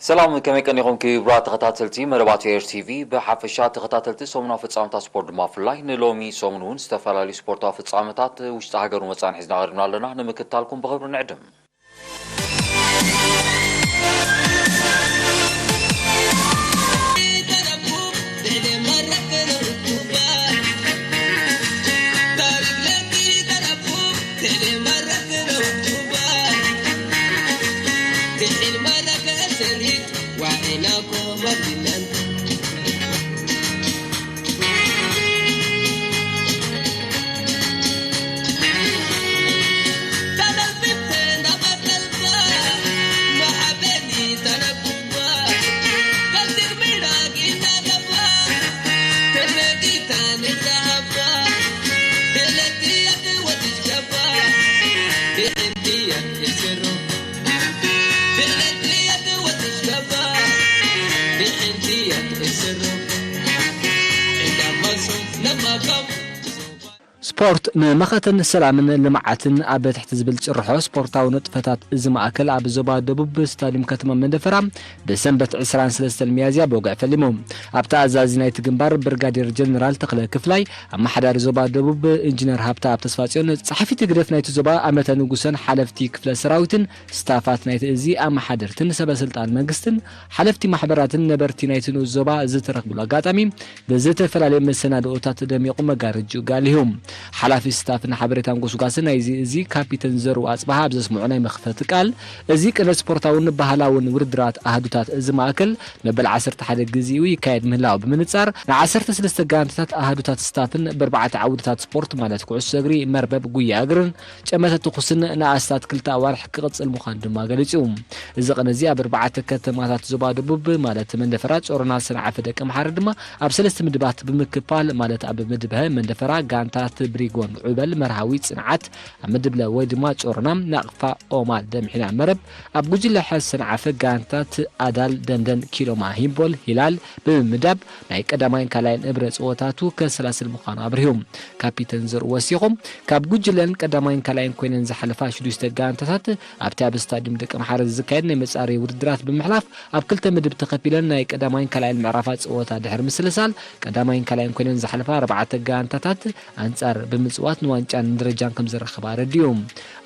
ሰላም፣ ከመይ ቀኒኹም ክቡራት ተኸታተልቲ መደባት ኤር ቲቪ? ብሓፈሻ ተኸታተልቲ ሰሙናዊ ፍጻመታት ስፖርት ድማ ብፍላይ ንሎሚ ሰሙን እውን ዝተፈላለዩ ስፖርታዊ ፍጻመታት ውሽጢ ሃገርን ወጻኢን ሒዝና ቀሪብና ኣለና። ንምክትታልኩም ብኽብሪ ንዕድም። ስፖርት ንመኸተን ሰላምን ልምዓትን ኣብ ትሕቲ ዝብል ጭርሖ ስፖርታዊ ንጥፈታት እዚ ማእከል ኣብ ዞባ ደቡብ ስታዲየም ከተማ መንደፈራ ብሰንበት ዕስራን ሰለስተን ሚያዝያ ብወግዒ ፈሊሙ። ኣብቲ ኣዛዚ ናይቲ ግንባር ብርጋዴር ጀነራል ተኽለ ክፍላይ፣ ኣመሓዳሪ ዞባ ደቡብ ኢንጂነር ሃብተኣብ ተስፋጽዮን፣ ጸሓፊት ህግደፍ ናይቲ ዞባ ኣመተ ንጉሰን ሓለፍቲ ክፍለ ሰራዊትን ስታፋት ናይቲ እዚ ኣመሓደርትን ሰበ ስልጣን መንግስትን ሓለፍቲ ማሕበራትን ነበርቲ ናይቲ ንኡስ ዞባ ዝተረኽብሉ ኣጋጣሚ ብዝተፈላለየ መሰናድኦታት ደሚቑ መጋረጅኡ ጋሊሁ። ሓላፊ ስታፍን ሓበሬታን ጎስጓስን ናይዚ እዚ ካፒተን ዘሩ ኣጽብሃ ኣብ ዘስምዖ ናይ መኽፈቲ ቃል፣ እዚ ቅነ ስፖርታውን ባህላውን ውድድራት ኣሃዱታት እዚ ማእከል መበል ዓሰርተ ሓደ ግዜኡ ይካየድ ምህላው ብምንጻር፣ ን ዓሰርተ ሰለስተ ጋንታታት ኣሃዱታት ስታፍን ብኣርባዕተ ዓውድታት ስፖርት ማለት ኩዕሶ እግሪ፣ መርበብ፣ ጉያ እግርን ጨመተ ትኩስን ንኣስታት ክልተ ኣዋርሕ ክቕጽል ምዃኑ ድማ ገሊጹ። እዚ ቅነ እዚ ኣብ ኣርባዕተ ከተማታት ዞባ ደቡብ ማለት መንደፈራ፣ ጾሮና፣ ሰንዓፈ፣ ደቀምሓረ ድማ ኣብ ሰለስተ ምድባት ብምክፋል ማለት ኣብ ምድብ ሀ መንደፈራ ጋንታት ብሪጎን፣ ዑበል፣ መርሃዊ፣ ጽንዓት፣ ኣብ ምድብ ለ ወይ ድማ ጾሮና፣ ናቕፋ፣ ኦማል፣ ደምሒና፣ መረብ፣ ኣብ ጉጅለ ሐ ሰንዓፈ ጋንታት ኣዳል፣ ደንደን፣ ኪሎማ፣ ሂምቦል፣ ሂላል ብምምዳብ ናይ ቀዳማይን ካልኣይን እብረ ጸወታቱ ከሰላስል ምዃኑ ኣብሪሁ። ካፒተን ዘርኡ ወሲኹ፣ ካብ ጉጅለን ቀዳማይን ካልኣይን ኮይነን ዝሓለፋ ሽዱሽተ ጋንታታት ኣብቲ ኣብ ስታዲየም ደቀምሓረ ዝካየድ ናይ መጻረዪ ውድድራት ብምሕላፍ ኣብ ክልተ ምድብ ተኸፊለን ናይ ቀዳማይን ካልኣይን ምዕራፋት ጸወታ ድሕሪ ምስልሳል ቀዳማይን ካልኣይን ኮይነን ዝሓለፋ ኣርባዕተ ጋንታታት ኣንጻር ብምጽዋት ንዋንጫን ንደረጃን ከም ዝረኸባ ኣረዲኡ።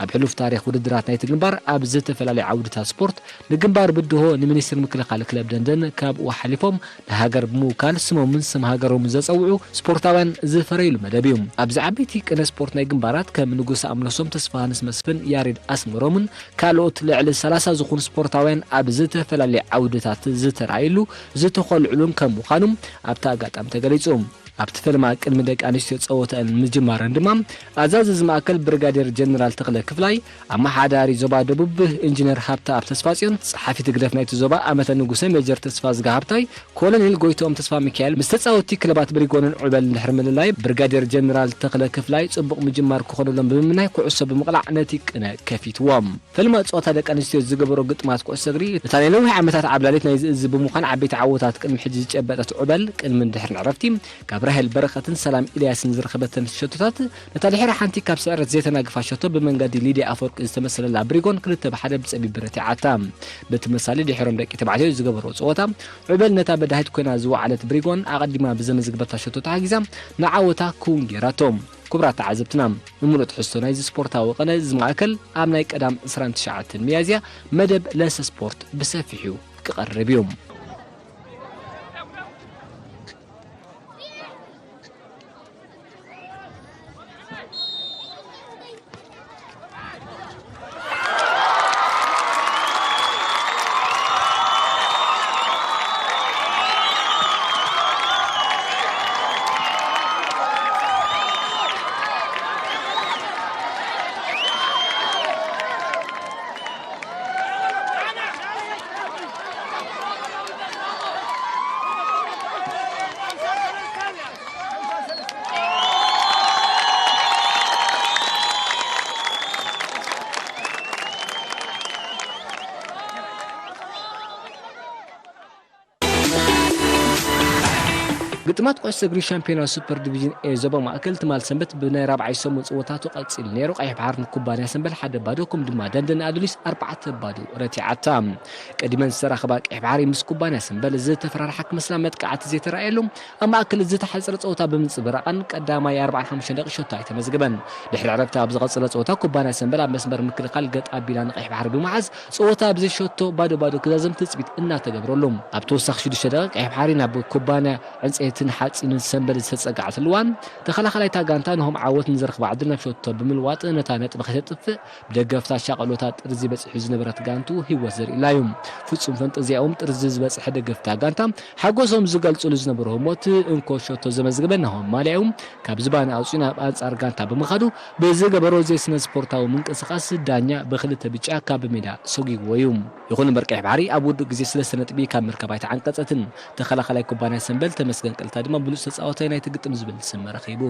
ኣብ ሕሉፍ ታሪኽ ውድድራት ናይቲ ግንባር ኣብ ዝተፈላለዩ ዓውድታት ስፖርት ንግንባር ብድሆ፣ ንሚኒስትሪ ምክልኻል ክለብ ደንደን፣ ካብኡ ሓሊፎም ንሃገር ብምውካል ስሞምን ስም ሃገሮምን ዘጸውዑ ስፖርታውያን ዝፈረይሉ መደብ እዩ። ኣብዚ ዓበይቲ ቅነ ስፖርት ናይ ግንባራት ከም ንጉስ ኣምለሶም፣ ተስፋሃንስ መስፍን፣ ያሬድ ኣስመሮምን ካልኦት ልዕሊ ሰላሳ ዝኾኑ ስፖርታውያን ኣብ ዝተፈላለየ ዓውድታት ዝተራእዩሉ ዝተኾልዕሉን ከም ምዃኑ ኣብቲ ኣጋጣሚ ተገሊጹ። ኣብቲ ፈልማ ቅድሚ ደቂ ኣንስትዮ ጸወተአን ምጅማረን ድማ ኣዛዚ እዚ ማእከል ብርጋዴር ጀነራል ተኽለ ክፍላይ፣ ኣመሓዳሪ ዞባ ደቡብ ኢንጂነር ሃብተኣብ ተስፋጽዮን፣ ጸሓፊት ህግደፍ ናይቲ ዞባ ኣመተ ንጉሰ ሜጀር ተስፋዝጊ ሃብታይ፣ ኮሎኔል ጎይትኦም ተስፋሚካኤል ምስ ተጻወትቲ ክለባት ብሪጎንን ዑበልን ድሕሪ ምልላይ፣ ብርጋዴር ጀነራል ተኽለ ክፍላይ ጽቡቕ ምጅማር ክኾነሎም ብምምናይ ኩዕሶ ብምቕላዕ ነቲ ቅነ ከፊትዎ። ፈልማ ጸወታ ደቂ ኣንስትዮ ዝገበሮ ግጥማት ኩዕሶ እግሪ፣ ነታ ናይ ነዊሕ ዓመታት ዓብላሊት ናይዚ እዚ ብምዃን ዓበይቲ ዓወታት ቅድሚ ሕጂ ዝጨበጠት ዑበል፣ ቅድምን ድሕርን ዕረፍቲ ካብ ራሄል በረኸትን ሰላም ኢልያስን ዝረኸበተን ሸቶታት፣ ነታ ድሕሪ ሓንቲ ካብ ስዕረት ዘይተናግፋ ሸቶ ብመንገዲ ሊድያ ኣፈወርቂ ዝተመሰለላ ብሪጎን ክልተ ብ ሓደ ብጸቢብ ብረት ይዓታ። በቲ መሳሊ ድሒሮም ደቂ ተባዕትዮ ዝገበርዎ ጸወታ፣ ዑበል ነታ በዳሂት ኮይና ዝወዓለት ብሪጎን ኣቐዲማ ብዘመዝግበታ ሸቶ ተሓጊዛ ንዓወታ ክውን ገይራቶ። ክቡራት ተዓዘብትና፣ ንምሉእ ትሕዝቶ ናይዚ ስፖርታዊ ቅነ እዚ ማእከል ኣብ ናይ ቀዳም ዕስራን ትሽዓተን ሚያዝያ መደብ ለሰ ስፖርት ብሰፊሑ ክቐርብ እዩ። ግጥማት ኩዕሶ እግሪ ሻምፒዮና ሱፐር ዲቪዥን ኤ ዞባ ማእከል ትማል ሰንበት ብናይ ራብዓይ ሰሙን ጽወታቱ ቀጺሉ ነይሩ። ቀይሕ ባሕሪ ንኩባንያ ሰምበል ሓደ ባዶ፣ ከም ድማ ደንደን ኣዱሊስ ኣርባዕተ ባዶ ረቲዓታ። ቀዲመን ዝተራኸባ ቀይሕ ባሕሪ ምስ ኩባንያ ሰምበል ዝተፈራርሓ ክመስላ መጥቃዕቲ ዘይተራእየሉ ኣብ ማእከል ዝተሓጸረ ጸወታ ብምንጽብራቐን ቀዳማይ ኣርባዓን ሓሙሽተን ደቂቕ ሸቶ ኣይተመዝግበን። ድሕሪ ዕረፍቲ ኣብ ዝቐጸለ ጸወታ ኩባንያ ሰምበል ኣብ መስመር ምክልኻል ገጥ ኣቢላ ንቀይሕ ባሕሪ ብምሓዝ ጸወታ ብዘይ ሸቶ ባዶ ባዶ ክዛዘም ትጽቢት እናተገብረሉ። ኣብ ተወሳኺ ሽዱሽተ ደቂቕ ቀይሕ ባሕሪ ናብ ኩባንያ ዕንጸይትን ሓጺንን ሰምበል ዝተጸግዓትሉ እዋን ተኸላኻላይ እታ ጋንታ ነሆም ዓወት ንዝረኽባ ዕድል ናብ ሸቶ ብምልዋጥ ነታ ነጥቢ ከይተጥፍእ ብደገፍታ ሻቐሎታ ጥርዚ በጺሑ ዝነበረት ጋንቱ ህይወት ዘርእላ እዩ። ፍጹም ፈንጠዝያኦም ጥርዚ ዝበጽሐ ደገፍታ ጋንታ ሓጎሶም ዝገልጽሉ ዝነበሩ ህሞት እንኮ ሸቶ ዘመዝገበ ናሆም ማልያኡ ካብ ዝባነ ኣውጺኡ ናብ ኣንጻር ጋንታ ብምኻዱ ብዝገበሮ ዘይስነ ስፖርታዊ ምንቅስቓስ ዳኛ ብክልተ ብጫ ካብ ሜዳ ሰጒግዎ እዩ። ይኹን እምበር ቀይሕ ባሕሪ ኣብ ውዱእ ግዜ ሰለስተ ነጥቢ ካብ ምርካብ ኣይተዓንቀጸትን። ተኸላኻላይ ኩባንያ ሰምበል ተመስገን ቀልታ ድማ ብሉጽ ተጻዋታይ ናይቲ ግጥም ዝብል ስም ረኺቡ።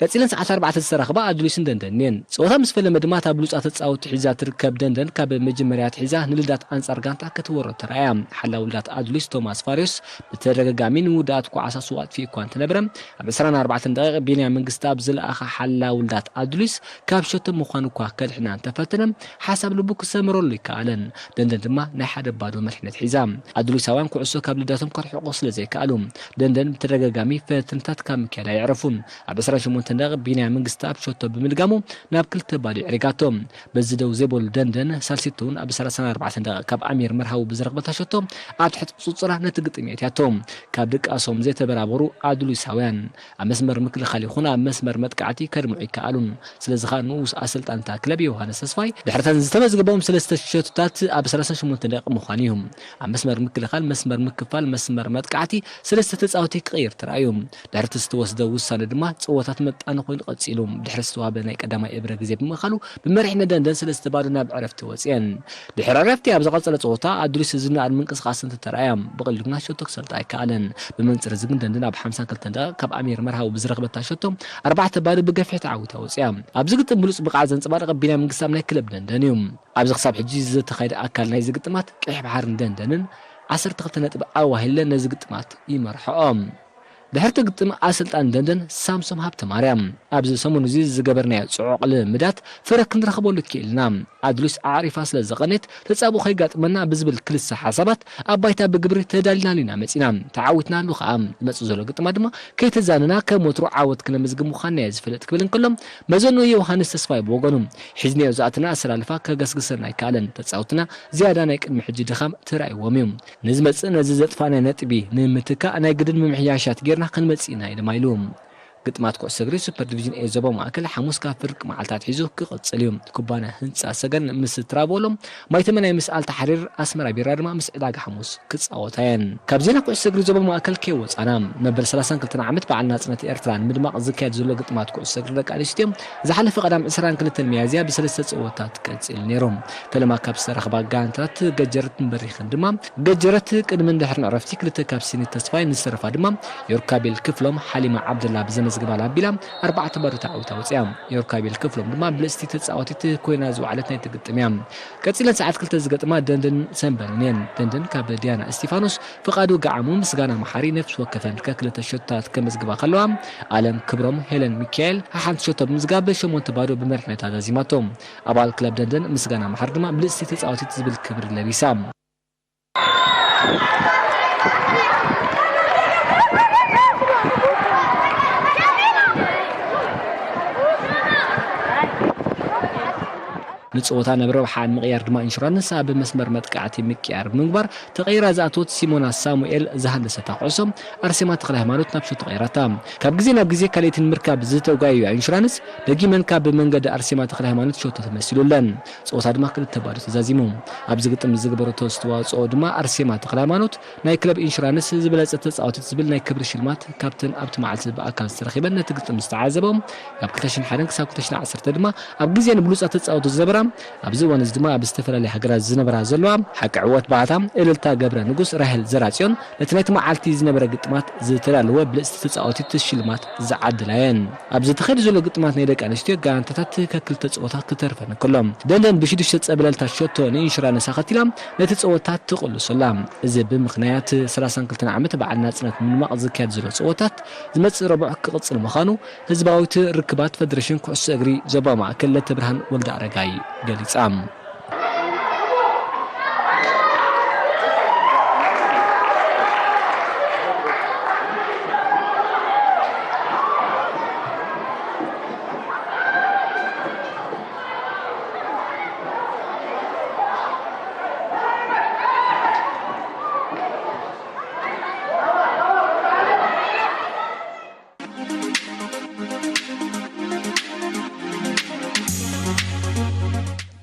ቀጺለን ሰዓት ኣርባዕተ ዝተራኽባ ኣዱሊስን ደንደንን እየን። ጸወታ ምስ ፈለመ ድማ እታ ብሉጻ ተጻወቲ ሒዛ ትርከብ ደንደን ካብ መጀመርያ ኣትሒዛ ንልዳት ኣንጻር ጋንታ ክትወሮ ተራእያ። ሓላው ልዳት ኣዱሊስ ቶማስ ፋርዮስ ብተደጋጋሚ ንውዳኣት ኳዕሳ ስው ኣጥፊኡ እኳ እንተነበረ፣ ኣብ ዕስራን ኣርባዕተን ደቂቕ ቢንያም መንግስቲ ኣብ ዝለኣኻ ሓላው ልዳት ኣዱሊስ ካብ ሸቶ ምዃን እኳ ከድሕና እንተፈተነ፣ ሓሳብ ልቡ ክሰምረሉ ኣይከኣለን። ደንደን ድማ ናይ ሓደ ባዶ መሪሕነት ሒዛ። ኣዱሊሳውያን ኩዕሶ ካብ ልዳቶም ከርሕቑ ስለ ዘይከኣሉ፣ ደንደን ብተደጋጋሚ ፈተነታት ካብ ምክያድ ኣየዕረፉን። ኣብ ዕስራን ሸሞንተን ደቂቕ ቢንያም መንግስቲ ኣብ ሸቶ ብምልጋሙ ናብ ክልተ ባዶ የዕሪጋቶ። በዚ ደው ዘይበሉ ደንደን ሳልሲት እውን ኣብ ሰላሳን ኣርባዕተን ደቂቕ ካብ ኣሚር መርሃዊ ብዝረኽበታ ሸቶ ኣብ ትሕቲ ቁጽጽራ ነቲ ግጥም የእትያቶ። ካብ ድቃሶም ዘይተበራበሩ ኣዱሊሳውያን ኣብ መስመር ምክልኻል ይኹን ኣብ መስመር መጥቃዕቲ ከድምዑ ኣይከኣሉን። ስለዚ ኸኣ ንኡስ ኣሰልጣኒ እታ ክለብ ዮሃንስ ተስፋይ ድሕሪ እተን ዝተመዝገቦም ሰለስተ ሸቶታት ኣብ ሰላሳን ሸሞንተን ደቂቕ ምዃኑ እዩ። ኣብ መስመር ምክልኻል፣ መስመር ምክፋል፣ መስመር መጥቃዕቲ ሰለስተ ተጻወቲ ክቕይር ተራእዩ። ድሕሪ እቲ ዝተወስደ ውሳነ ድማ ጸወታ ተመጣጣኒ ኮይኑ ቀጺሉ። ድሕሪ ዝተዋህበ ናይ ቀዳማይ እብረ ግዜ ብምእካሉ ብመሪሕነት ደንደን ሰለስተ ባዶ ናብ ዕረፍቲ ወጺኤን። ድሕሪ ዕረፍቲ ኣብ ዝቐጸለ ጸወታ ኣዱሊስ ዝነኣድ ምንቅስቓስ እንተተራእያ ብቐሊሉ ግና ሸቶ ክሰልጣ ኣይከኣለን። ብመንጽር እዚ ግን ደንደን ኣብ ሓምሳን ክልተን ደቂቕ ካብ ኣሚር መርሃዊ ብዝረኽበታ ሸቶ ኣርባዕተ ባዶ ብገፊሕ ተዓዊታ ወጺኣ። ኣብዚ ግጥም ብሉጽ ብቕዓት ዘንጸባረቐ ቢንያም መንግስቲ ኣብ ናይ ክለብ ደንደን እዩ። ኣብዚ ክሳብ ሕጂ ዝተኻየደ ኣካል ናይዚ ግጥማት ቀይሕ ባሕርን ደንደንን ዓሰርተ ክልተ ነጥቢ ኣዋሂለን ነዚ ግጥማት ይመርሕኦ። ድሕርቲ ግጥም ኣሰልጣኒ ደንደን ሳምሶም ሃብተማርያም ኣብዚ ሰሙን እዚ ዝገበርናዮ ጽዑቕ ልምዳት ፍረ ክንረኽበሉ ክኢልና። ኣድሉስ ኣዕሪፋ ስለ ዝቐነየት ተጻብኦ ከይጋጥመና ብዝብል ክልሰ ሓሳባት ኣብ ባይታ ብግብሪ ተዳሊናሉ ኢና መጺና። ተዓዊትናሉ ከኣ። ዝመጽእ ዘሎ ግጥማ ድማ ከይተዛነና ከም ወትሩ ዓወት ክነመዝግብ ምዃንና እየ ዝፈልጥ ክብል እንከሎ መዘንኡ ዮሃንስ ተስፋይ ብወገኑ ሒዝናዮ ዝኣተና ኣሰላልፋ ከገስግሰና ኣይከኣለን። ተጻወትና ዝያዳ ናይ ቅድሚ ሕጂ ድኻም ተራእይዎም እዩ። ንዝመጽእ ነዚ ዘጥፋእናዮ ነጥቢ ንምትካእ ናይ ግድን ምምሕያሻት ጌርና ክንመጽእ ኢና ድማ ኢሉ። ግጥማት ኩዕሶ እግሪ ሱፐር ዲቪዥን ኤ ዞባ ማእከል ሓሙስ ካብ ፍርቂ መዓልታት ሒዙ ክቕጽል እዩ። ኩባንያ ህንጻ ሰገን ምስ ትራቮሎ፣ ማይተመ ናይ ምስ ኣልታሕሪር፣ ኣስመራ ቢራ ድማ ምስ ዕዳጋ ሓሙስ ክጻወታ እየን። ካብ ዜና ኩዕሶ እግሪ ዞባ ማእከል ከይወጻና፣ መበል ሰላሳን ክልተን ዓመት በዓል ናጽነት ኤርትራ ንምድማቕ ዝካየድ ዘሎ ግጥማት ኩዕሶ እግሪ ደቂ ኣንስትዮ ዝሓለፈ ቀዳም ዕስራን ክልተን ሚያዝያ ብሰለስተ ጸወታት ቀጺሉ ነይሩ። ፈለማ ካብ ዝተረኽባ ጋንታት ገጀረትን በሪኽን ድማ፣ ገጀረት ቅድምን ድሕርን ዕረፍቲ ክልተ ካብ ሲኒት ተስፋይ፣ ንዝተረፋ ድማ ዮርካቤል ክፍሎም፣ ሓሊማ ዓብደላ ብዘመዝግባ ላቢላ ኣርባዕተ ባዶ ተዓዊታ ወጺኣ። ዮርካቤል ክፍሎም ድማ ብልጽቲ ተጻዋቲት ኮይና ዝወዓለት ናይቲ ግጥም እያ። ቀጺለን ሰዓት ክልተ ዝገጥማ ደንደን ሰምበልን እየን። ደንደን ካብ ዲያና እስቲፋኖስ፣ ፍቓዱ ገዓሙ፣ ምስጋና መሓሪ ነፍሲ ወከፈን ከክልተ ሸቶታት ከመዝግባ ከለዋ፣ ኣለም ክብሮም፣ ሄለን ሚካኤል ሓሓንቲ ሸቶ ብምዝጋብ ሸሞንተ ባዶ ብመሪሕነት ኣዛዚማቶ። ኣባል ክለብ ደንደን ምስጋና መሓሪ ድማ ብልጽቲ ተጻዋቲት ዝብል ክብሪ ለቢሳ። ንጸወታ ናብ ረብሓ ንምቕያር ድማ ኢንሹራንስ ኣብ መስመር መጥቃዕቲ ምቅያር ብምግባር ተቐይራ ዝኣተወት ሲሞና ሳሙኤል ዝሃንደሰታ ኩዕሶ ኣርሴማ ተኽለ ሃይማኖት ናብ ሸቶ ቀይራታ። ካብ ግዜ ናብ ግዜ ካልኣይቲ ንምርካብ ዝተጓየዩ ኢንሹራንስ ደጊመን ካብ መንገዲ ኣርሴማ ተኽለ ሃይማኖት ሸቶ ተመሲሉለን። ጸወታ ድማ ክልተ ባዶ ተዛዚሙ። ኣብዚ ግጥም ዝገበረቶ ኣስተዋጽኦ ድማ ኣርሴማ ተኽለ ሃይማኖት ናይ ክለብ ኢንሹራንስ ዝበለጸት ተጻዋቲት ዝብል ናይ ክብሪ ሽልማት ካብተን ኣብቲ መዓልቲ ብኣካል ዝተረኺበን ነቲ ግጥም ዝተዓዘበ ካብ ክልተ ሽሕን ሓደን ክሳብ ክልተ ሽሕን ዓሰርተ ድማ ኣብ ግዜ ንብሉጻት ተጻወቱ ዝነበራ ኣብዚ እዋን እዚ ድማ ኣብ ዝተፈላለዩ ሃገራት ዝነብራ ዘለዋ ሓቂ ዕወት ባህታ እልልታ ገብረ ንጉስ ራሄል ዘራጽዮን ነቲ ናይቲ መዓልቲ ዝነበረ ግጥማት ዝተዳለወ ብልጽቲ ተጻዋቲት ሽልማት ዝዓደላ እየን። ኣብ ዝተኻየደ ዘሎ ግጥማት ናይ ደቂ ኣንስትዮ ጋንታታት ከክልተ ጸወታ ክተርፈን እንከሎ፣ ደንደን ብሽዱሽተ ጸብለልታ ሸቶ ንኢንሹራንስ ኣኸቲላ ነቲ ጸወታ ትቕልሶ ኣላ። እዚ ብምኽንያት ሰላሳን ክልተን ዓመት በዓል ናጽነት ንምድማቕ ዝካየድ ዘሎ ጸወታት ዝመጽእ ረቡዕ ክቕጽል ምዃኑ ህዝባዊት ርክባት ፈደረሽን ኩዕሶ እግሪ ዞባ ማእከል ለተብርሃን ወልደ ኣረጋይ ገሊጻ።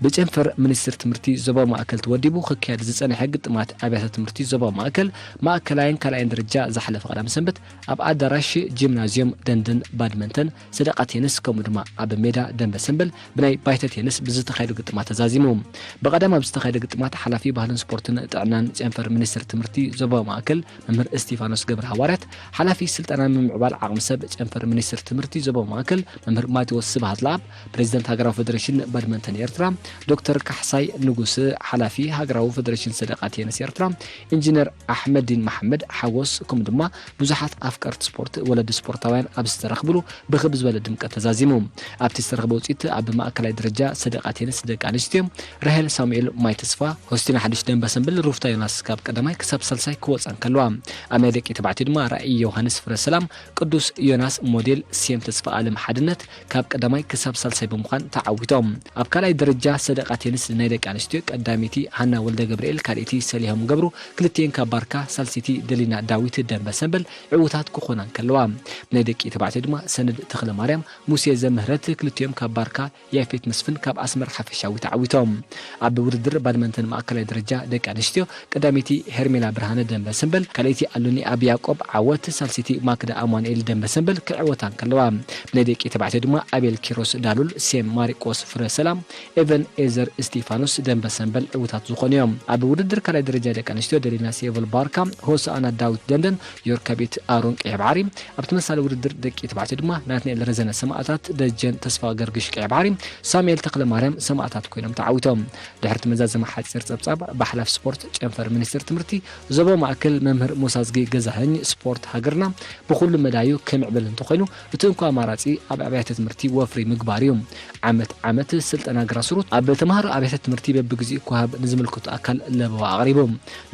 ብጨንፈር ሚኒስትር ትምህርቲ ዞባ ማእከል ተወዲቡ ክካየድ ዝጸንሐ ግጥማት ኣብያተ ትምህርቲ ዞባ ማእከል ማእከላይን ካልኣይን ደረጃ ዝሓለፈ ቀዳም ሰንበት ኣብ ኣዳራሽ ጂምናዝዮም ደንደን ባድመንተን ሰደቓ ቴንስ ከምኡ ድማ ኣብ ሜዳ ደንበ ሰንበል ብናይ ባይተ ቴንስ ብዝተኻየዱ ግጥማት ተዛዚሙ። ብቐዳም ኣብ ዝተኻየደ ግጥማት ሓላፊ ባህልን ስፖርትን ጥዕናን ጨንፈር ሚኒስትር ትምህርቲ ዞባ ማእከል መምህር እስቲፋኖስ ገብረ ሃዋርያት፣ ሓላፊ ስልጠና ምምዕባል ዓቕሚ ሰብ ጨንፈር ሚኒስትር ትምህርቲ ዞባ ማእከል መምህር ማቴዎስ ስብሃት ለኣብ፣ ፕሬዚደንት ሃገራዊ ፈደሬሽን ባድመንተን ኤርትራ ዶክተር ካሕሳይ ንጉስ፣ ሓላፊ ሃገራዊ ፈደሬሽን ሰደቓ ቴንስ ኤርትራ ኢንጂነር ኣሕመዲን መሓመድ ሓጎስ፣ ከምኡ ድማ ብዙሓት ኣፍቀርቲ ስፖርት ወለዲ ስፖርታውያን ኣብ ዝተረኽብሉ ብኽብ ዝበለ ድምቀት ተዛዚሙ። ኣብቲ ዝተረኽበ ውፅኢት ኣብ ማእከላይ ደረጃ ሰደቓ ቴንስ ደቂ ኣንስትዮ ራሄል ሳሙኤል ማይ ተስፋ፣ ሆስቲና ሓድሽ ደንበ ሰንበል ሩፍታ ዮናስ ካብ ቀዳማይ ክሳብ ሳልሳይ ክወፃ እንከለዋ፣ ኣብ ናይ ደቂ ተባዕትዮ ድማ ራእይ ዮሃንስ ፍረ ሰላም፣ ቅዱስ ዮናስ ሞዴል፣ ሴም ተስፋ ኣለም ሓድነት ካብ ቀዳማይ ክሳብ ሳልሳይ ብምዃን ተዓዊቶም። ኣብ ካልኣይ ደረጃ ሰደቓ ቴንስ ናይ ደቂ ኣንስትዮ ቀዳመይቲ ሃና ወልደ ገብርኤል፣ ካልኣይቲ ሰሊሆም ገብሩ፣ ክልቲኤን ካብ ባርካ፣ ሳልሰይቲ ደሊና ዳዊት ደንበ ሰንበል ዕዉታት ክኾና እንከለዋ፣ ብናይ ደቂ ተባዕትዮ ድማ ሰነድ ተኽለ ማርያም፣ ሙሴ ዘምህረት፣ ክልቲኦም ካብ ባርካ፣ ያፌት መስፍን ካብ ኣስመራ ሓፈሻዊ ተዓዊቶም። ኣብ ውድድር ባድመንተን ማእከላይ ደረጃ ደቂ ኣንስትዮ ቀዳመይቲ ሄርሜላ ብርሃነ ደንበ ሰንበል፣ ካልኣይቲ ኣሎኒ ኣብ ያቆብ ዓወት፣ ሳልሰይቲ ማክዳ ኣማኑኤል ደንበ ሰንበል ክዕወታ እንከለዋ፣ ብናይ ደቂ ተባዕትዮ ድማ ኣቤል ኪሮስ ዳሉል፣ ሴም ማሪቆስ ፍረ ሰላም፣ ኤቨን ኤዘር እስቲፋኖስ ደንበ ሰንበል ዕዉታት ዝኾኑ እዮም። ኣብ ውድድር ካልኣይ ደረጃ ደቂ ኣንስትዮ ደሊና ሴቨል ባርካ፣ ሆሳኣና ዳዊት ደንደን፣ ዮርካቤት ኣሮን ቀይሕ ባሕሪ፣ ኣብ ተመሳሳሊ ውድድር ደቂ ተባዕትዮ ድማ ናትናኤል ረዘነ ሰማእታት፣ ደጀን ተስፋ ገርግሽ ቀይሕ ባሕሪ፣ ሳሙኤል ተኽለ ማርያም ሰማእታት ኮይኖም ተዓዊቶም። ድሕሪ እቲ መዛዘሚ ሓፂር ፀብፃብ ብሓላፊ ስፖርት ጨንፈር ሚኒስትር ትምህርቲ ዞባ ማእከል መምህር ሞሳዝጊ ገዛኸኝ፣ ስፖርት ሃገርና ብኹሉ መዳዩ ክምዕብል እንተኾይኑ እቲ እንኮ ኣማራፂ ኣብ ኣብያተ ትምህርቲ ወፍሪ ምግባር እዩ። ዓመት ዓመት ስልጠና ግራስሩት ኣብ ተምሃሮ ኣብያተ ትምህርቲ በብግዚኡ ክወሃብ ንዝምልከቶ ኣካል ለበዋ ኣቕሪቡ።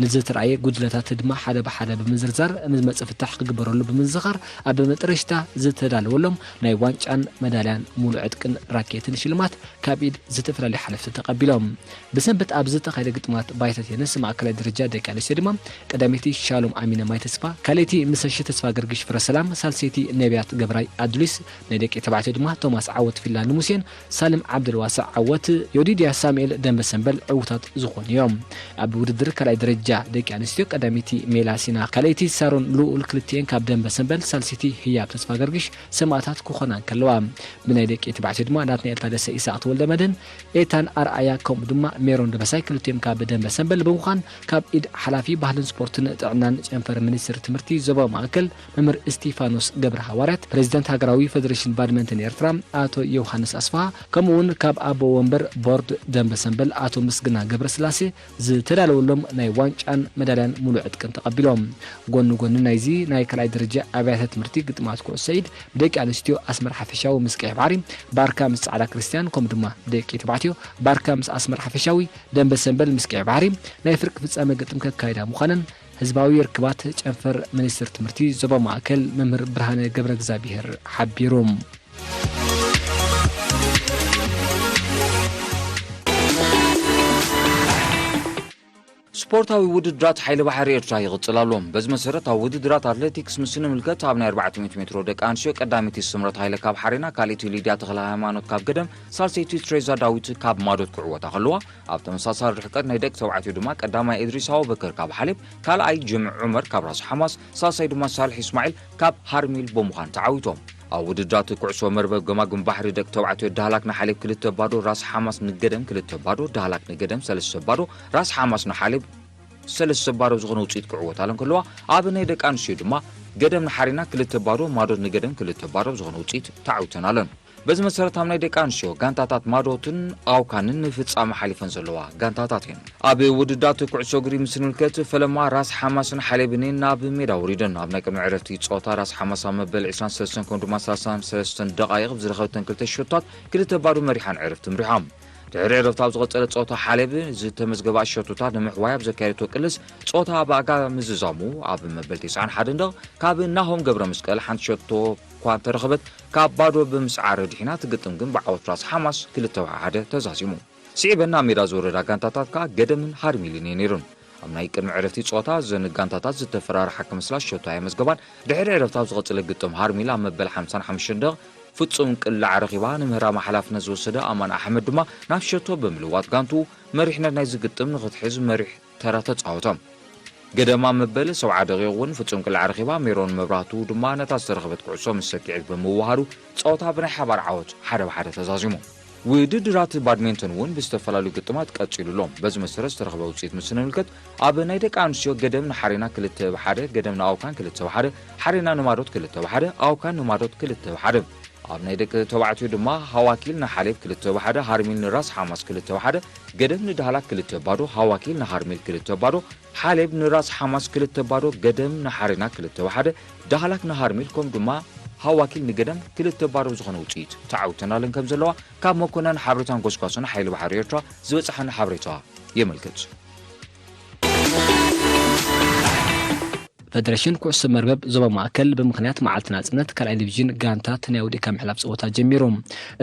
ንዝተራእየ ጉድለታት ድማ ሓደ ብሓደ ብምዝርዛር ንዝመፅእ ፍታሕ ክግበረሉ ብምዝኻር ኣብ መጠረሽታ ዝተዳለወሎም ናይ ዋንጫን መዳልያን ሙሉእ ዕጥቅን ራኬትን ሽልማት ካብ ኢድ ዝተፈላለዩ ሓለፍቲ ተቐቢሎም። ብሰንበት ኣብ ዝተኻየደ ግጥማት ባይታ ቴንስ ማእከላይ ደረጃ ደቂ ኣንስትዮ ድማ ቀዳመይቲ ሻሎም ኣሚነ ማይ ተስፋ፣ ካልኣይቲ ምሰሺ ተስፋ ገርግሽ ፍረ ሰላም፣ ሳልሰይቲ ነቢያት ገብራይ ኣዱሊስ፣ ናይ ደቂ ተባዕትዮ ድማ ቶማስ ዓወት ፊንላንድ ሙሴን ሳልም ዓብደልዋስዕ ዓወት ዮዲድያ ሳሙኤል ደንበ ሰንበል ዕዉታት ዝኾኑ እዮም። ኣብ ውድድር ካልኣይ ደረጃ ደቂ ኣንስትዮ ቀዳመይቲ ሜላሲና፣ ካልኣይቲ ሳሮን ልኡል ክልቲኤን ካብ ደንበ ሰንበል፣ ሳልሰይቲ ህያብ ተስፋ ገርግሽ ሰማእታት ክኾና እንከለዋ፣ ብናይ ደቂ ተባዕትዮ ድማ ናትናኤል ታደሰ፣ ኢሳቅ ተወልደ መድህን፣ ኤታን ኣርኣያ ከምኡ ድማ ሜሮን ደበሳይ ክልቲኦም ካብ ደንበ ሰንበል ብምዃን ካብ ኢድ ሓላፊ ባህልን ስፖርትን ጥዕናን ጨንፈር ሚኒስትር ትምህርቲ ዞባ ማእከል መምህር እስቲፋኖስ ገብረ ሃዋርያት፣ ፕሬዚዳንት ሃገራዊ ፌደሬሽን ባድመንተን ኤርትራ ኣቶ ዮሃንስ ኣስፍሃ፣ ከምኡ እውን ካብ ኣቦ ወንበር ቦርድ ደንበ ሰንበል ኣቶ ምስግና ገብረስላሴ ዝተዳለወሎም ናይ ዋንጫን መዳልያን ሙሉእ ዕጥቅን ተቐቢሎም። ጎኒ ጎኒ ናይዚ ናይ ካልኣይ ደረጃ ኣብያተ ትምህርቲ ግጥማት ኩዕሶ ኢድ ብደቂ ኣንስትዮ ኣስመራ ሓፈሻዊ ምስ ቀይሕ ባሕሪ፣ ባርካ ምስ ጻዕዳ ክርስትያን፣ ከምኡ ድማ ብደቂ ተባዕትዮ ባርካ ምስ ኣስመራ ሓፈሻዊ፣ ደንበ ሰንበል ምስ ቀይሕ ባሕሪ ናይ ፍርቂ ፍጻመ ግጥም ከካይዳ ምዃነን ህዝባዊ ርክባት ጨንፈር ሚኒስትር ትምህርቲ ዞባ ማእከል መምህር ብርሃነ ገብረ እግዚኣብሔር ሓቢሩ። ስፖርታዊ ውድድራት ሓይሊ ባሕሪ ኤርትራ ይቕጽል ኣሎ። በዚ መሰረት ኣብ ውድድራት ኣትሌቲክስ ምስ ንምልከት ኣብ ናይ ኣርባዕተ ሚእቲ ሜትሮ ደቂ ኣንስትዮ ቀዳመይቲ ስምረት ሃይለ ካብ ሓሬና፣ ካልኣይቲ ሊድያ ተኽለ ሃይማኖት ካብ ገደም፣ ሳልሰይቲ ትሬዛ ዳዊት ካብ ማዶት ክዕወታ ከለዋ፣ ኣብ ተመሳሳሊ ርሕቀት ናይ ደቂ ተባዕትዮ ድማ ቀዳማይ እድሪስ ኣቡበከር ካብ ሓሌብ፣ ካልኣይ ጅምዕ ዑመር ካብ ራስ ሓማስ፣ ሳልሳይ ድማ ሳልሕ እስማዒል ካብ ሃርሚል ብምዃን ተዓዊቶም። ኣብ ውድድራት ኩዕሶ መርበብ ገማግም ባሕሪ ደቂ ተባዕትዮ ዳህላክ ንሓሌብ ክልተ ባዶ፣ ራስ ሓማስ ንገደም ክልተ ባዶ፣ ዳህላክ ንገደም ሰለስተ ባዶ፣ ራስ ሓማስ ንሓሌብ ሰለስተ ባዶ ዝኾነ ውፅኢት ክዕወታለን ከለዋ፣ ኣብ ናይ ደቂ ኣንስትዮ ድማ ገደም ንሓሪና ክልተ ባዶ፣ ማዶት ንገደም ክልተ ባዶ ዝኾነ ውፅኢት ተዓዊተናለን። በዚ መሰረት ኣብ ናይ ደቂ ኣንስትዮ ጋንታታት ማዶትን ኣውካንን ንፍጻመ ሓሊፈን ዘለዋ ጋንታታት እየን። ኣብ ውድዳት ኩዕሶ እግሪ ምስ ንምልከት፣ ፈለማ ራስ ሓማስን ሓሌብን እየን ናብ ሜዳ ወሪደን። ኣብ ናይ ቅድሚ ዕረፍቲ ጸወታ ራስ ሓማስ ኣብ መበል ዕስራን ሰለስተን ከምኡ ድማ ሰላሳን ሰለስተን ደቓይቕ ብዝረኸበተን ክልተ ሸቶታት ክልተ ባዶ መሪሓን ዕረፍቲ ምሪሖም። ድሕሪ ዕረፍቲ ኣብ ዝቐጸለ ጸወታ ሓሌብ ዝተመዝገባ ሸቶታት ንምሕዋይ ኣብ ዘካየደቶ ቅልስ፣ ጸወታ ብኣጋ ምዝዛሙ ኣብ መበል ተስዓን ሓደን ደቕ ካብ ናሆም ገብረ መስቀል ሓንቲ ሸቶ እኳ እንተረኸበት፣ ካብ ባዶ ብምስዓር ድሒና ትግጥም ግን ብዓወት ራስ ሓማስ ክልተ ሓደ ተዛዚሙ። ስዒበን ናብ ሜዳ ዝወረዳ ጋንታታት ከኣ ገደምን ሃርሚልን እየን ነይረን። ኣብ ናይ ቅድሚ ዕረፍቲ ጸወታ እዘን ጋንታታት ዝተፈራርሓ ክመስላ ሸቶ ኣየመዝገባን። ድሕሪ ዕረፍቲ ኣብ ዝቐጸለ ግጥም ሃርሚል ኣብ መበል ሓምሳን ሓሙሽተን ደቕ ፍጹም ቅላዕ ረኺባ፣ ንምህራማ ሓላፍነት ዝወሰደ ኣማን ኣሕመድ ድማ ናብ ሸቶ ብምልዋጥ ጋንቱ መሪሕነት ናይዚ ግጥም ንኽትሕዝ መሪሕ ተራ ተጻወተ። ገደማ መበል ሰብዓ ደቂቕ እውን ፍጹም ቅላዕ ረኺባ፣ ሜሮን መብራህቱ ድማ ነታ ዝተረኸበት ኩዕሶ ምስ ሰኪዔት ብምውሃዱ ጸወታ ብናይ ሓባር ዓወት ሓደ ብሓደ ተዛዚሙ። ውድድራት ባድሜንቶን እውን ብዝተፈላለዩ ግጥማት ቀጺሉ ኣሎ። በዚ መሰረት ዝተረኸበ ውጽኢት ምስ ንምልከት፣ ኣብ ናይ ደቂ ኣንስትዮ ገደም ንሓሬና ክልተ ብሓደ፣ ገደም ንኣውካን ክልተ ብሓደ፣ ሓሬና ንማዶት ክልተ ብሓደ፣ ኣውካን ንማዶት ክልተ ብሓደ። ኣብ ናይ ደቂ ተባዕትዮ ድማ ሃዋኪል ንሓሌብ ክልተ ብሓደ፣ ሃርሚል ንራስ ሓማስ ክልተ ብሓደ፣ ገደም ንዳህላክ ክልተ ባዶ፣ ሃዋኪል ንሃርሚል ክልተ ባዶ፣ ሓሌብ ንራስ ሓማስ ክልተ ባዶ፣ ገደም ንሓሬና ክልተ ብሓደ፣ ዳህላክ ንሃርሚል ከምኡ ድማ ሃዋኪል ንገደም ክልተ ባዶ ዝኾነ ውጽኢት ተዓዊተናለን ከም ዘለዋ ካብ መኮነን ሓበሬታን ጎስጓስን ሓይሊ ባሕሪ ኤርትራ ዝበጽሓና ሓበሬታ የመልክት። ፈደረሽን ኩዕሶ መርበብ ዞባ ማእከል ብምኽንያት መዓልቲ ናጽነት ካልኣይ ዲቪዥን ጋንታት ናይ ወዲእካ ምሕላፍ ጸወታ ጀሚሩ።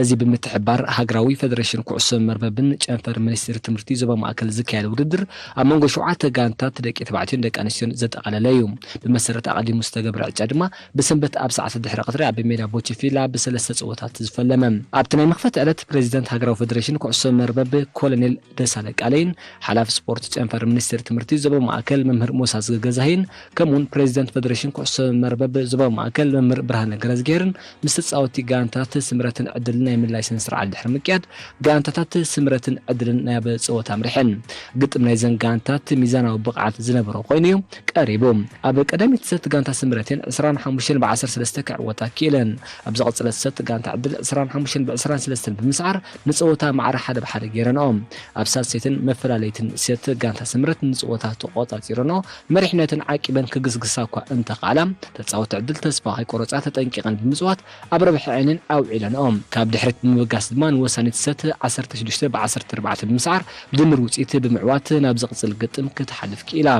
እዚ ብምትሕብባር ሃገራዊ ፈደረሽን ኩዕሶ መርበብን ጨንፈር ሚኒስትሪ ትምህርቲ ዞባ ማእከል ዝካየድ ውድድር ኣብ መንጎ ሸውዓተ ጋንታት ደቂ ተባዕትዮን ደቂ ኣንስትዮን ዘጠቓለለ እዩ። ብመሰረት ኣቐዲሙ ዝተገብረ ዕጫ ድማ ብሰንበት ኣብ ሰዓት ድሕሪ ቀትሪ ኣብ ሜዳ ቦቸፊላ ብሰለስተ ጸወታት ዝፈለመ። ኣብቲ ናይ መኽፈቲ ዕለት ፕሬዚደንት ሃገራዊ ፈደረሽን ኩዕሶ መርበብ ኮሎኔል ደሳለ ቃለይን ሓላፊ ስፖርት ጨንፈር ሚኒስቴር ትምህርቲ ዞባ ማእከል መምህር ሞሳ ዝገዛሂን ከምኡውን ፕሬዚደንት ፈደሬሽን ኩዕሶ መርበብ ዞባ ማእከል መምህር ብርሃነ ገረዝግሄርን ምስ ተጻወቲ ጋንታት ስምረትን ዕድልን ናይ ምልላይ ስነ ስርዓት ድሕሪ ምክያድ፣ ጋንታታት ስምረትን ዕድልን ናብ ጸወታ ኣምሪሐን። ግጥም ናይዘን ጋንታት ሚዛናዊ ብቕዓት ዝነበሮ ኮይኑ እዩ ቀሪቡ። ኣብ ቀዳሚት ሰት ጋንታ ስምረትን ዕስራን ሓሙሽተን ብዓሰርተ ሰለስተ ክዕወታ ክኢለን። ኣብ ዝቐጸለት ሰት ጋንታ ዕድል ዕስራን ሓሙሽተን ብዕስራን ሰለስተን ብምስዓር ንጸወታ ማዕረ ሓደ ብሓደ ገይረንኦ። ኣብ ሳልሰይትን መፈላለይትን ሴት ጋንታ ስምረት ንጸወታ ተቖጻጺረንኦ መሪሕነትን ዓቂበን ክግስግሳ እኳ እንተኸኣላ፣ ተጻወቲ ዕድል ተስፋ ከይቆረጻ ተጠንቂቐን ብምጽዋት ኣብ ረብሐ ዕንን ኣውዒለንኦ። ካብ ድሕሪት ብምብጋስ ድማ ንወሳኒት ሰት ዓሰርተ ሽዱሽተ ብዓሰርተ ኣርባዕተ ብምስዓር ብድምር ውጽኢት ብምዕዋት ናብ ዝቕጽል ግጥም ክትሓልፍ ክኢላ።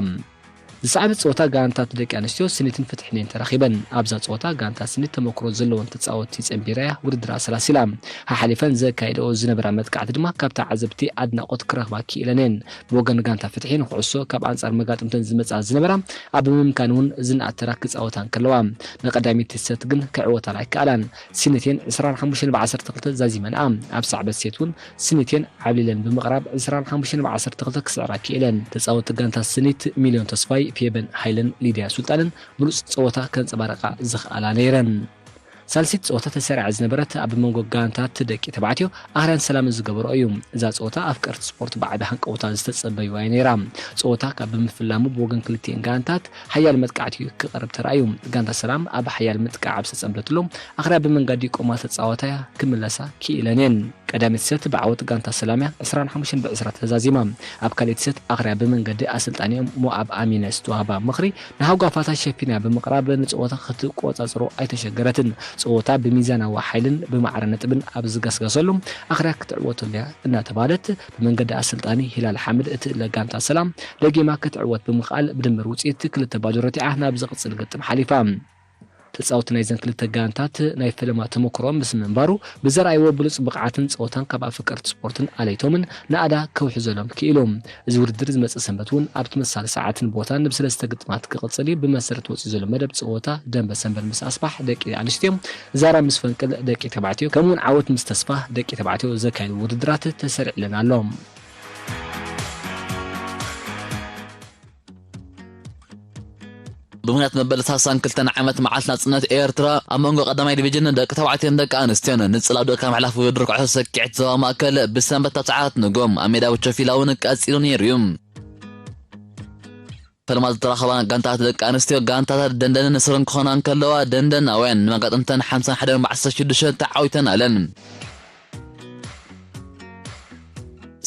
ዝሰዓበት ጸወታ ጋንታት ደቂ ኣንስትዮ ስኒትን ፍትሕን እየን ተራኺበን። ኣብዛ ጸወታ ጋንታ ስኒት ተመክሮ ዘለወን ተጻወትቲ ጸንቢራ እያ ውድድር ኣሰላሲላ። ሓሓሊፈን ዘካየደኦ ዝነበራ መጥቃዕቲ ድማ ካብ ተዓዘብቲ ኣድናቖት ክረኽባ ክኢለን እየን። ብወገን ጋንታ ፍትሒ ንኩዕሶ ካብ ኣንጻር መጋጥምተን ዝመጽኣ ዝነበራ ኣብ ምምካን እውን ዝነኣድ ተራ ክጻወታ እንከለዋ፣ ንቐዳሚት ሰት ግን ክዕወታ ኣይከኣላን። ስኒት እየን ዕስራን ሓሙሽተን ብዓሰርተ ክልተ ዛዚመንኣ። ኣብ ሰዓበት ሴት እውን ስኒት እየን ዓብሊለን ብምቕራብ ዕስራን ሓሙሽተን ብዓሰርተ ክልተ ክስዕራ ክኢለን። ተጻወቲ ጋንታ ስኒት ሚልዮን ተስፋይ፣ ፌበን ሃይለን ሊድያ ሱልጣንን ብሉጽ ጸወታ ከንጸባርቓ ዝኽኣላ ነይረን። ሳልሲት ጸወታ ተሰሪዓ ዝነበረት ኣብ መንጎ ጋንታት ደቂ ተባዕትዮ ኣኽርያን ሰላምን ዝገበሮ እዩ። እዛ ጸወታ ኣፍቀርቲ ስፖርት ብዓቢ ሃንቀውታ ዝተጸበይዋ እያ ነይራ። ጸወታ ካብ ብምፍላሙ ብወገን ክልቲኤን ጋንታት ሓያል መጥቃዕቲ እዩ ክቐርብ ተራእዩ። ጋንታ ሰላም ኣብ ሓያል ምጥቃዕ ኣብ ዝተጸምደትሉ ኣኽርያ ብመንገዲ ቆማ ተጻወታ ክምለሳ ክኢለን እየን። ቀዳሚት ሰት ብዓወት ጋንታ ሰላም እያ ዕስራን ሓሙሽተን ብዕስራ ተዛዚማ። ኣብ ካልኣይቲ ሰት ኣኽርያ ብመንገዲ ኣሰልጣኒኦም ሞኣብ ኣሚነ ዝተዋህባ ምኽሪ ንሃጓፋታ ሸፊና ብምቕራብ ንጸወታ ክትቆጻጽሮ ኣይተሸገረትን። ጸወታ ብሚዛናዊ ሓይልን ብማዕረ ነጥብን ኣብ ዝገስገሰሉ ኣኽርያ ክትዕወተሉ እያ እናተባህለት ብመንገዲ ኣሰልጣኒ ሂላል ሓምድ እትእለ ጋንታ ሰላም ደጊማ ክትዕወት ብምኽኣል ብድምር ውጽኢት ክልተ ባዶ ረቲዓ ናብ ዝቕጽል ግጥም ሓሊፋ። ተጻወቲ ናይዘን ክልተ ጋንታት ናይ ፈለማ ተመክሮኦም ምስ ምንባሩ ብዘርኣይዎ ብሉጽ ብቕዓትን ጸወታን ካብ ኣፍቀርቲ ስፖርትን ኣለይቶምን ናእዳ ከውሕዘሎም ክኢሉ። እዚ ውድድር ዝመጽእ ሰንበት እውን ኣብ ተመሳሳሊ ሰዓትን ቦታን ብሰለስተ ግጥማት ክቕጽል እዩ። ብመሰረት ወጺኡ ዘሎ መደብ ጸወታ ደንበ ሰንበት ምስ ኣስፋሕ ደቂ ኣንስትዮ፣ ዛራ ምስ ፈንቅል ደቂ ተባዕትዮ ከምኡውን ዓወት ምስ ተስፋ ደቂ ተባዕትዮ ዘካየዱ ውድድራት ተሰሪዕለን ኣሎ። ብምኽንያት መበል ሰላሳን ክልተን ዓመት መዓልቲ ናጽነት ኤርትራ፣ ኣብ መንጎ ቀዳማይ ዲቪዥን ደቂ ተባዕትዮን ደቂ ኣንስትዮን ንጽላው ደቂ ምሕላፍ ውድድር ኩዕሶ ሰኪዔት ዞባ ማእከል ብሰንበት ኣብ ሰዓት ንጎም ኣብ ሜዳ ቡቸፊላ እውን ቀጺሉ ነይሩ እዩ። ፈለማ ዝተራኸባ ጋንታት ደቂ ኣንስትዮ ጋንታታት ደንደንን ንስርን ክኾና እንከለዋ፣ ደንደናውያን ንመጋጥምተን ሓምሳን ሓደን ብዓሰርተ ሽዱሽተ ተዓዊተን ኣለን።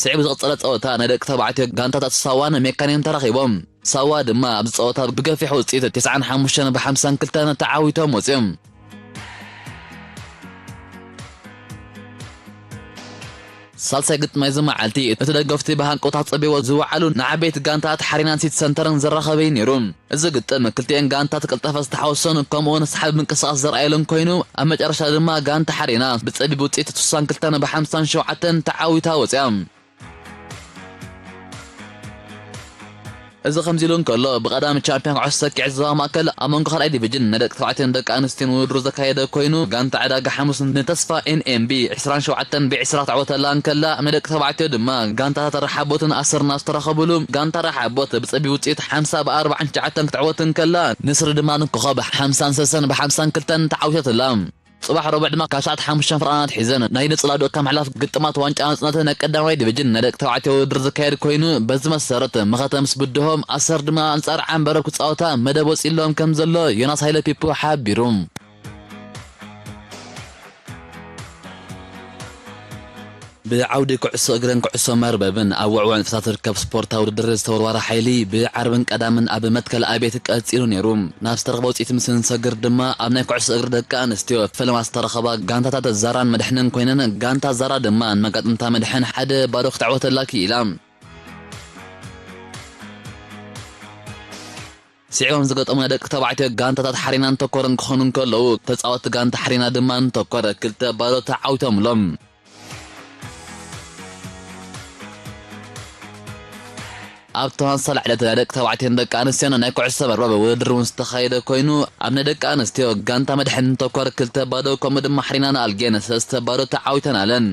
ስዒቡ ዝቐጸለ ጸወታ ናይ ደቂ ተባዕትዮ ጋንታታት ሳዋን ሜካኔን ተራኺቦም። ሳዋ ድማ ኣብዚ ጸወታ ብገፊሕ ውጽኢት ተስዓን ሓሙሽተን ብሓምሳን ክልተን ተዓዊቶም ወጺኦም። ሳልሳይ ግጥም ናይዚ መዓልቲ፣ እቲ ደገፍቲ ብሃንቀውታ ክጸብይዎ ዝወዓሉ ንዓበይቲ ጋንታት ሓሪናን ሲቲ ሰንተርን ዘራኸበ እዩ ነይሩ። እዚ ግጥም ክልቲኤን ጋንታት ቅልጠፈ ዝተሓወሶን ከምኡውን ሰሓቢ ምንቅስቓስ ዘርኣየሉን ኮይኑ፣ ኣብ መጨረሻ ድማ ጋንታ ሓሪና ብጸቢብ ውጽኢት ስሳን ክልተን ብሓምሳን ሸውዓተን ተዓዊታ ወጽያ። እዚ ከምዚ ኢሉ እንከሎ፣ ብቐዳሚ ቻምፒዮን ኩዕሶ ሰኪዔት ዞባ ማእከል ኣብ መንጎ ካልኣይ ዲቪጅን ናይ ደቂ ተባዕትዮን ደቂ ኣንስትዮን ውድድሩ ዘካየደ ኮይኑ፣ ጋንታ ዕዳጋ ሓሙስ ንተስፋ ኤን ኤም ቢ ዕስራን ሸውዓተን ብዕስራ ተዕወተላ እንከላ፣ ኣብ ናይ ደቂ ተባዕትዮ ድማ ጋንታታት ረሓቦትን ኣስርና ዝተረኸብሉ፣ ጋንታ ረሓቦት ብጸቢብ ውጽኢት ሓምሳ ብኣርባዓን ትሽዓተን ክትዕወት እንከላ፣ ንስሪ ድማ ንኮኸብ ሓምሳን ሰሰን ብሓምሳን ክልተን ተዓዊተትላ። ጽባሕ ረቡዕ ድማ ካብ ሰዓት ሓሙሽተ ፍርቓን ኣትሒዘን ናይ ንጽላው ደቂ ምሕላፍ ግጥማት ዋንጫ ናጽነት ናይ ቀዳማይ ዲቪጅን ናይ ደቂ ተባዕትዮ ውድድር ዝካየድ ኮይኑ፣ በዚ መሰረት መኸተ ምስ ብድሆም ኣሰር ድማ ኣንጻር ዓንበረብ ክጻወታ መደብ ወጺሎም ከም ዘሎ ዮናስ ሃይለ ፒፖ ሓቢሩ። ብዓውዲ ኩዕሶ እግርን ኩዕሶ መርበብን ኣብ ውዕውዕ ንጥፈታት ዝርከብ ስፖርታዊ ውድድር ዝተወርዋረ ሓይሊ ብዓርብን ቀዳምን ኣብ መትከል ኣቤት ቀጺሉ ነይሩ። ናብ ዝተረኽበ ውጽኢት ምስ እንሰግር ድማ ኣብ ናይ ኩዕሶ እግሪ ደቂ ኣንስትዮ ፈለማ ዝተረኸባ ጋንታታት ዛራን መድሕንን ኮይነን፣ ጋንታ ዛራ ድማ ንመጋጥምታ መድሕን ሓደ ባዶ ክትዕወተላ ክኢላ። ስዒቦም ዝገጠሙ ናይ ደቂ ተባዕትዮ ጋንታታት ሓሪናን ተኮርን ክኾኑ እንከለዉ፣ ተጻወትቲ ጋንታ ሓሪና ድማ ንተኮር ክልተ ባዶ ተዓዊቶምሎም። ኣብ ተመሳሳሊ ዕለት ናይ ደቂ ተባዕትዮን ደቂ ኣንስትዮን ናይ ኩዕሶ መርበብ ውድድር እውን ዝተኻየደ ኮይኑ፣ ኣብ ናይ ደቂ ኣንስትዮ ጋንታ መድሕን ተኮር ክልተ ባዶ፣ ከምኡ ድማ ሓሪና ንኣልጌን ሰለስተ ባዶ ተዓዊተን ኣለን።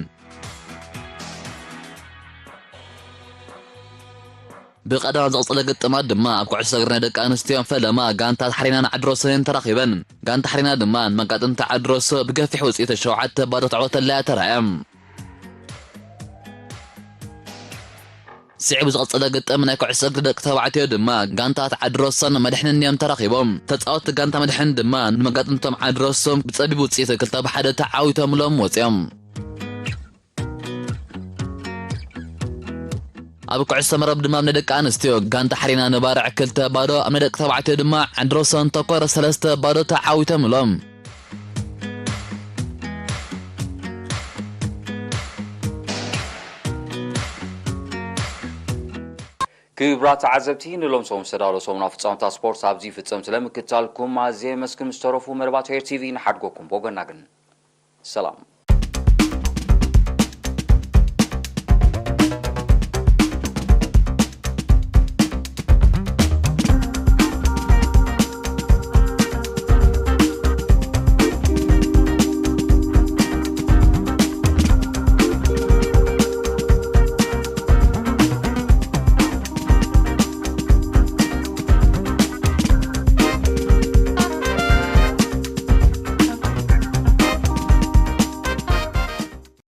ብቐዳማት ዝቐጸለ ግጥማት ድማ ኣብ ኩዕሶ እግሪ ናይ ደቂ ኣንስትዮ ፈለማ ጋንታ ሓሪናን ዓድሮሶን ተራኺበን። ጋንታ ሓሪና ድማ ንመጋጥምታ ዓድሮሶ ብገፊሕ ውጽኢት ሸውዓተ ባዶ ተዕወተላ እያ ተራእያ። ስዒቡ ዝቐጸለ ግጥም ናይ ኩዕሶ እግሪ ደቂ ተባዕትዮ ድማ ጋንታት ዓድሮሶን መድሕንን እዮም ተራኺቦም። ተጻወትቲ ጋንታ መድሕን ድማ ንመጋጥምቶም ዓድሮሶ ብጸቢብ ውጽኢት ክልተ ብሓደ ተዓዊቶምሎም ወጺኦም። ኣብ ኩዕሶ መረብ ድማ ኣብ ናይ ደቂ ኣንስትዮ ጋንታ ሓሪና ንባርዕ ክልተ ባዶ፣ ኣብ ናይ ደቂ ተባዕትዮ ድማ ዓድሮሶን ተኮር ሰለስተ ባዶ ተዓዊቶምሎም። ክቡራት ተዓዘብቲ፣ ንሎም ሰሙን ዝተዳለዉ ሰሙናዊ ፍጻመታት ስፖርት ኣብዚ ይፍጸም። ስለምክትታልኩም ኣዝየ የመስግን። ምስ ተረፉ መደባት ሄር ቲቪ ንሓድጎኩም። ብወገንና ግን ሰላም።